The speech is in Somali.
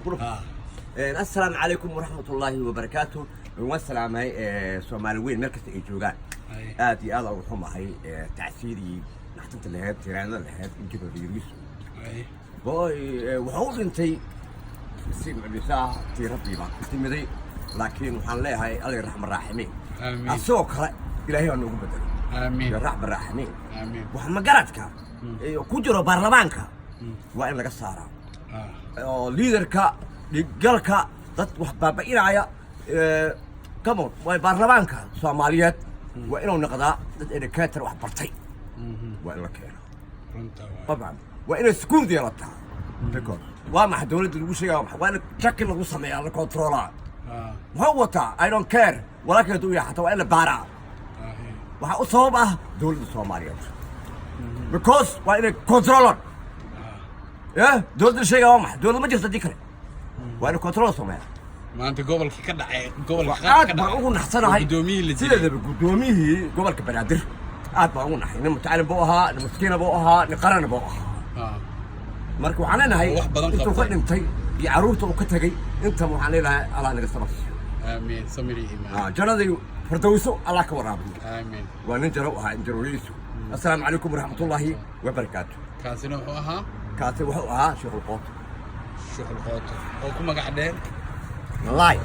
Ku dhufo. Assalaamu calaykum waraxmatullaahi wabarakaatu. Waan salaamay Soomaali weyn meel kasta ay joogaan. Aad iyo aad ugu xumahay tacsiidii naxdinta laheyd, tiraanada laheyd, injineer Yariiso. Boy, wuxuu u dhintay si mucjiso ah, tii Rabbi baa ku timiday, laakiin waxaan leeyahay Alla raxma raaximiin. Aamiin. Asagoo kale Ilaahay baa noogu bedelay. Aamiin. Ya raxma raaximiin. Aamiin. Wax magaradka ku jiro baarlamaanka waa in laga saaraa oo liidarka dhigalka dad wax baaba'inaya. Come on, waa baarlamaanka Soomaaliyeed waa inuu noqdaa dad educated, wax bartay waa in la keeno. Runta waay. طبعا waa inay security yeelataa, because waa maxay dowladda lagu sheegaya? Waa in checking lagu sameeyaa, la controlaa. Muxuu wataa? I don't care walaalkii hadduu yahay, xataa waa in la baaraa. Waxaa u sabab ah dowladda Soomaaliyeed, because waa inay controller ya dowladda la sheegaya. Waa maxay dowladda? Ma jirto haddii kale waa inay control sameeyaa. Maanta gobolkii ka dhacay, gobolka Aad ka baan dhacay ugu naxsanahay. oo guddoomiyihii la dilay. Sideedaba guddoomiyihii gobolka Banaadir aad baan ugu naxay. Nin mutacallim buu ahaa, nin maskiina buu ahaa, nin qarana buu ahaa. Marka waxaan leenahay Oo wax badan intuu ka qabtay. dhintay iyo carruurta uu ka tegay intaba waxaan leenahay Allah naga sabar siiyo. Aamiin, samir iyo iimaan. Jannadii Fardowso Allah ka waraabiyo. Aamiin. Waa nin jaro ahaa injineer. Assalaamu calaykum waraxmatullaahi wabarakaatu. Kaasina wuxuu ahaa Kaasi wuxuu ahaa Sheekhul Qooto. Shuxul Qooto oo ku magac dheer Malaay.